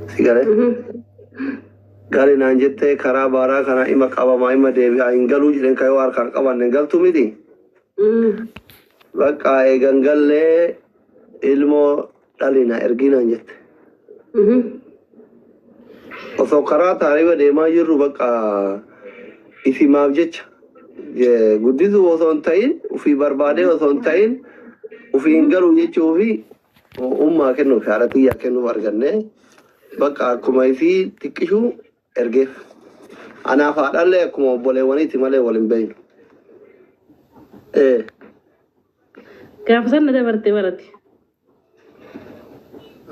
Si galee? Gali naan jettee karaa baaraa kana ima qabamaa ima deebi'aa hin galuu jedheen kayoo harkaan qabanne hin galtu miti. Bakka eegan gallee ilmoo dhalina ergii naan jette. Osoo karaa taariba deemaa jirru bakka isimaaf jecha guddisuu osoo hin ta'in ofii barbaadee osoo hin ta'in ofii hin galuu jechuu fi ummaa kennuuf haadha xiyyaa kennuuf arganne bakka akkuma isii xiqqishuu ergeef. Anaaf haadhallee akkuma obboleewwaniiti malee wal hin beeknu. Gaafa sana dabarte barate.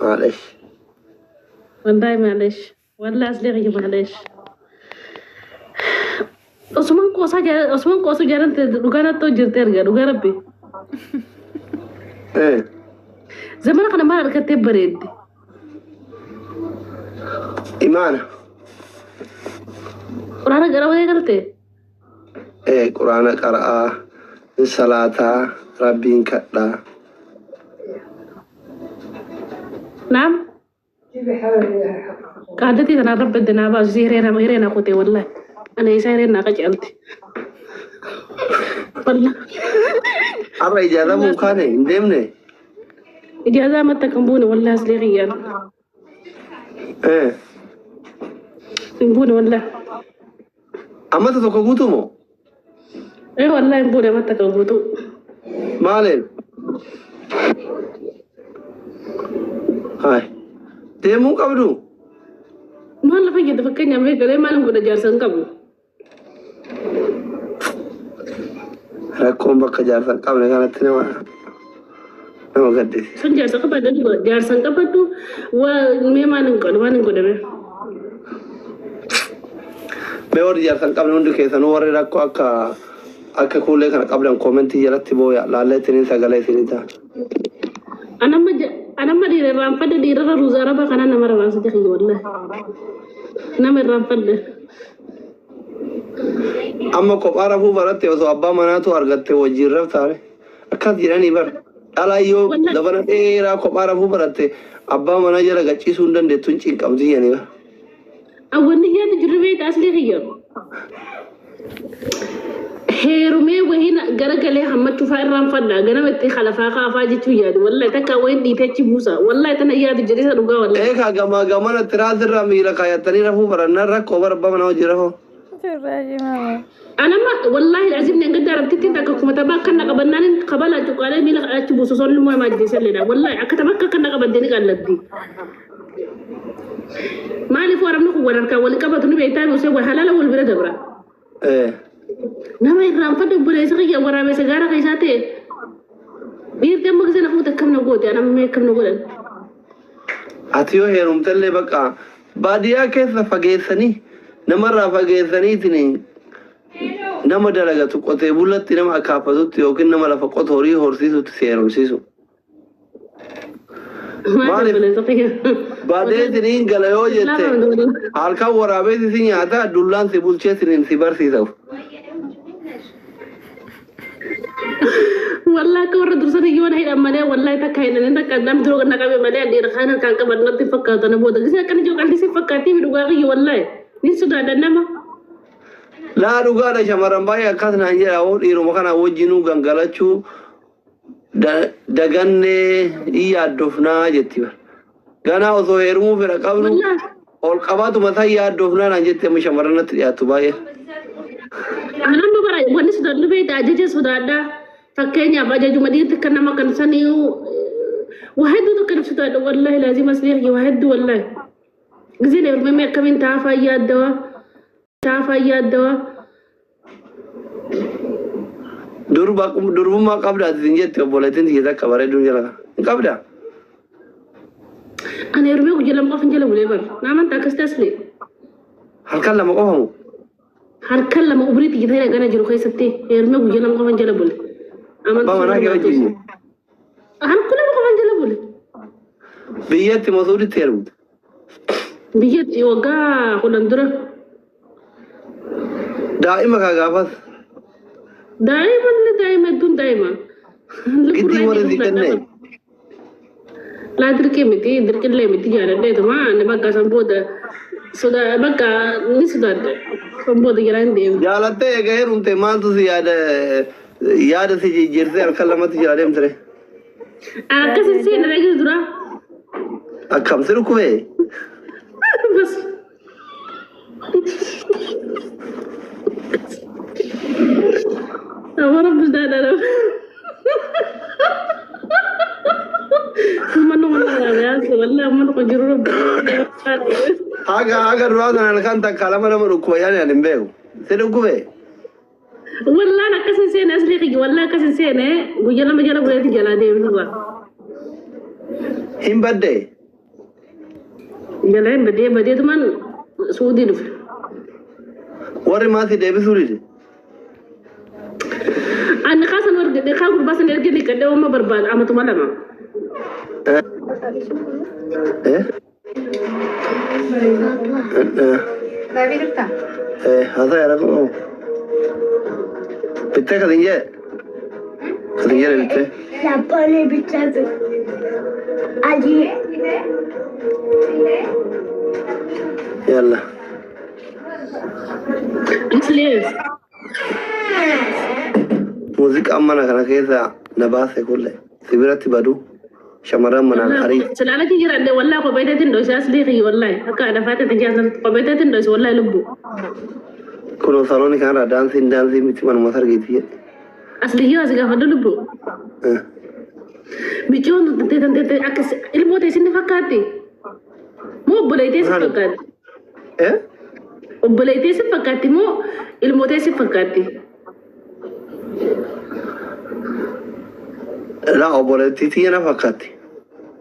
Maalesh. Wallahi maalesh. Wallahi asli kiyya maalesh. Osuman qoosaa osuman qoosuu jaalante dhugaa natti hojjette erga dhugaa rabbi. Zamana kana maal argattee bareedde? Imaana. Quraana gara walii galtee? Quraana qara'aa, salaataa, rabbiin kadhaa. Naam. Qaadatii tanaan rabbi adda naa baasu hiree nama hiree naa kutee wallahi. Ana isaa hiree naa qaceelti. Wallahi. Har'a ijaazaa buun kaane hin deemne. Ijaazaa matta kan buune wallahi aslee kiyyaan. Hin buune wallahi. Ammata tokko guutuu moo? Wallahi hin buune matta kan guutuu. Maaliin? Hai. Deemuu qabdu? Maal lafa jette fakkeenyaaf mee galee maal godha jaarsa hin qabu. Rakkoon bakka jaarsa hin qabne kanatti nama gaddisiisa. Sun jaarsa qabadhu jaarsa hin qabadhu mee maal hin godhu maal hin godhame. Mee warri jaarsa hin qabne hundi keessanuu warri rakkoo akka kuulee kana qabdan koomentii jalatti booya laallee ittiin sagalee isinii ta'a. Anamma dhiira irraanfadhe dhiirarra ruuza arabaa kanaa nama rarraasite kiyya wallahi. Nama irraanfadhe. Amma kophaa rafuu baratte osoo abbaa manaatu argatte wajjin raftaare. Akkas jedhanii bar. Dhalaa yoo dabana dheeraa kophaa rafuu baratte abbaa manaa jala gachiisuu hin dandeettu hin cinqamti jedhanii bar. Awwanni yaadu jirru beekta asli kiyya. Heerumee wahiin garagalee hammachuu fa'aa irraanfadha. Ganama itti kalafaa kaafaa jechuu yaadu. Wallahi takka wahiin dhiitee achi buusa. Wallahi tana yaadu jedhisa dhugaa wallahi. Eegaa gamaa gamana tiraasirraa miila kaayattanii rafuu barannaan rakkoo bara abbaa manaa wajjin rafuu. Anamma wallahi azim ne gadda arabtittiin takka akkuma taphaa akka na qabannaan kabala cuqqaalee miila achi buusu osoo ilmoo nama ajjeesalleedha. Wallahi akka taphaa akka na qabadde ni qalladdi. Maaliif arabni kun wal harkaan wal qabatu ni beektaa musee wal halaala wal bira dabra. Nama irraanfadhe obboleessa kiyya waraabessa gaara keessaa ta'e dhiirti amma gisee na fuute akkam na goote ana amma akkam na godhan. Ati yoo heerumtellee bakka baadiyyaa keessa fageessanii namarraa fageessaniitiin nama dalagatu qotee bulatti nama akaafatutti yookiin nama lafa qotu horii horsiisutti si heerumsiisu. Maal obboleessa kiyya? Baadiyyeetiin gala yoo jette halkan waraabessi si nyaata dullaan si bulchee si barsiisa. Wallahi akka warra dursan iyyuu na hidhan malee wallahi takka hidhanii takka namni dura na qabe malee dhiira kaan harkaan qaban natti fakkaatu na booda gisee akkana jiru qalbii si fakkaatti dhugaa kiyya wallahi ni sodaadha nama. Laa dhugaadha shamarran baay'ee akkas naan jedha hoo dhiiruma kana wajjinuu gangalachuu dagannee hin yaaddofnaa jetti bara. Ganaa osoo heerumuu fedha qabnu ol qabaatuma san yaaddofnaa naan jetti amma shamarran natti dhiyaattu baay'ee. Anamma bara wanni sodaadhu beekta ajaja sodaadha. Fakkeenyaaf ajajuma dhiirti akka nama kan sanii waa hedduu tokko naf sodaadha wallahi laazima asli waa hedduu wallahi. Giseen heerumee akkamiin taafaa yaaddawaa taafaa yaaddawaa. Durbummaa qabda ati sin jette obboleettiin tiyya takka bareeduun jala kana. Hin qabdaa? Ani heerumee guyyaa lama qofa jala bulee bara. Na amantaa akkas tasle. Halkan lama qofa moo? Halkan lama umrii tiyya ta'e gana jiru keessatti heerumee guyyaa lama qofa jala bule. Abbaa manaa kee wajjin moo? Halkan lama qofa jala bule. Biyyatti moo Suuditti heerumte? Biyyatti waggaa 10 dura. Daa'ima kaa gaafas. Daa'ima illee daa'ima hedduun daa'ima. Giddii warri si kenne. Laa dirqii miti, dirqillee miti jaaladheetuma ani bakka san booda soda bakka ni sodaadhe. San booda jalaa hin deemu. Jaalattee eega heerumte maaltu si yaada yaada si jijjiirtee halkan lamatti jala deemtire? Akkas hin seenne dhageessu dura. Akkam si dhukkubee? Bas. Amma rabbi daadhaa. Uummanni kun yaasa wallahi uummanni kun jiru rabbi. Haga haga duraa sana halkan takka lama nama dhukkuba yaani ani hin beeku. Si dhukkubee? Wallaan akkas hin seene asli kiyya wallaan akkas hin seene guyyaa lama jala buleeti jalaa deemtu. Hin baddee? Jalaa hin badee badeetumaan suudii dhufe. Warri maatii deebisuu dide. Ani kaasan erge kaa gurbaa san erge dhiqadhee uumma barbaada amatuma lama. Eh? Eh? Baay'ee jirta? Eh, haasaa yaada qabu. Bittee kan hin jee? Kan hin jedhe bittee? Laphoolee bittaa adii. Yalla. Asliis. Muuziqaan mana kana keessa na baase kulle. Si biratti badu. Shamarran manaan arii. Silaalati jiradhe wallahi kopheeteetiin dhoyse aslii kiyya wallahi akka adafaate jaasan kopheeteetiin dhoyse wallahi lubbu. Kunoo salooni kanarraa daansiin daansii miti manuma sargiiti jedhe. Aslii yoo asi gaafadhu lubbu. Eh. Micoon tantee tantee akka ilmoo ta'e sinni fakkaatti. Moo obboleettee si fakkaatti? Eh? Obboleettee si fakkaatti moo ilmoo ta'e si fakkaatti? Laa obboleettii tiyya na fakkaatti.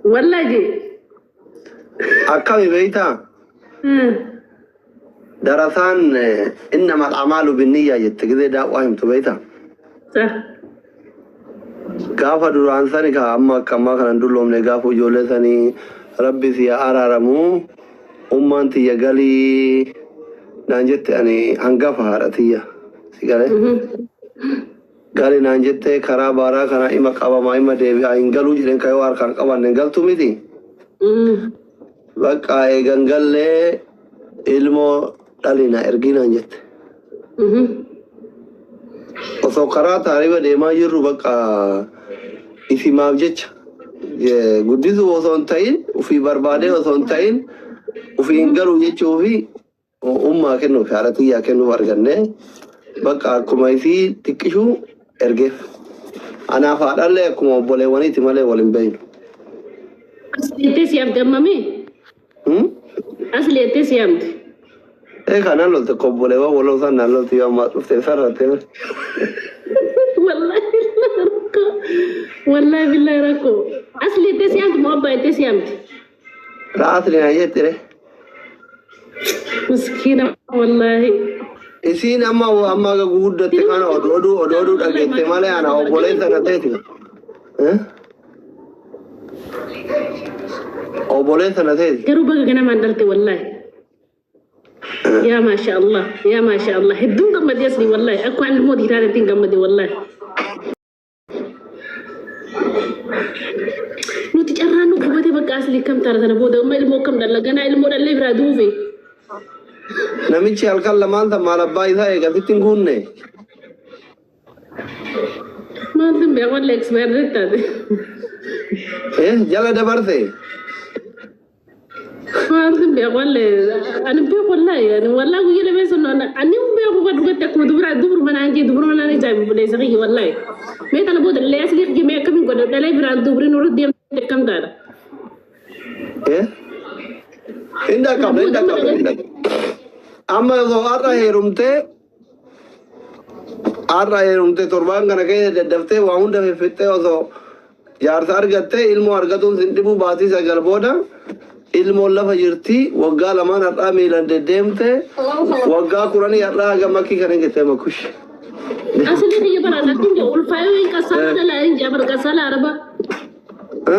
Wallahi jee. Akkami beektaa? Darasaan innama al'amaalu binniyyaa jette gizee daawwaa himtu beektaa? Sa. Gaafa duraan sani ka amma akka ammaa kanan dulloomne gaafa ijoollee sanii rabbi si haa araaramu ummaan tiyya galii naan jette ani hangafa haadha tiyya si galee. Gali naan jette karaa baaraa kana ima qabama ima deebi'a hin galuu jedheen kayoo harkaan qabanne hin galtu miti. Bakka eegan gallee ilmoo dhalina ergii naan jette. Osoo karaa taariba deemaa jirru bakka isimaaf jecha guddisuu osoo hin ta'in ofii barbaadee osoo hin ta'in ofii hin galu jechuu fi ummaa kennuuf haadha tiyyaa kennuuf arganne bakka akkuma isii xiqqishuu ergeef. Anaaf haadhallee akkuma obboleewwaniiti malee wal hin beeknu. Asli si yaamte ammami? Hmm? Asli jettee si yaamte. Ee kanaan lolte obboleewwan waloo isaan naan lolti yoo ammaa dhufte sarrattee. Wallahi rakkoo. Wallahi billahi rakkoo. Asli jettee si yaamte moo abbaa jettee si yaamte? Ra'aasli naan jette re. Miskiina wallahi. Isiin amma amma aga guguddatte kana oduu oduu oduu oduu dhageette malee ana obboleessa na ta'eeti. Eh? Obboleessa na ta'eeti. Garuu baga ganamaan dhalte wallahi. Yaa maasha Allah. Yaa maasha Allah. Hedduun gammadee asli wallahi. Akka waan ilmoo dhiiraa ittiin gammade wallahi. Nuti carraan nu qabate bakka asli kam taara sana booda amma ilmoo kam dhalla ganaa ilmoo dhallee biraa duufe. Namichi halkan lamaan tan maal abbaa isaa eegasitti hin guunne. Maaltu hin beeku wallahi expire taate. Eh jala dabarse. Maaltu hin beeku wallahi ani beeku wallahi ani wallahi guyyaa lameen sun ani hin beeku kan dhugatti akkuma dubara dubru manaan jee dubru manaan ijaa buleessa kiyya wallahi. Mee tana booda illee asli kiyya mee akkamiin godha dhalee biraan dubri nurra deemte akkam taata. Eh? Hin dhaqqabne hin dhaqqabne hin dhaqqabne. Amma osoo har'a heerumtee har'a heerumtee torbaan kana keessa daddaftee waa hunda fiffixxee osoo jaarsa argattee ilmoo argatuun sin dhibuu baatii sagal booda ilmoon lafa jirti waggaa lamaan har'aa miilan deddeemte waggaa kudhanii har'aa haga makkii kan hin gettee makkush. Asli kiyya bara lakkin jee ulfaayoo hin qasaala dhalaa hin jee bara qasaala araba.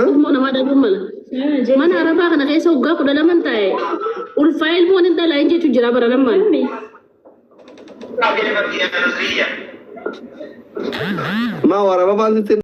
Ilmoo namaa dhabuu mala. Mana arabaa kana keessa waggaa kudha laman taa'e ulfaayee ilmoon hin dhalaa hin jechuun jira bara lamaan. Maa waraaba baansitti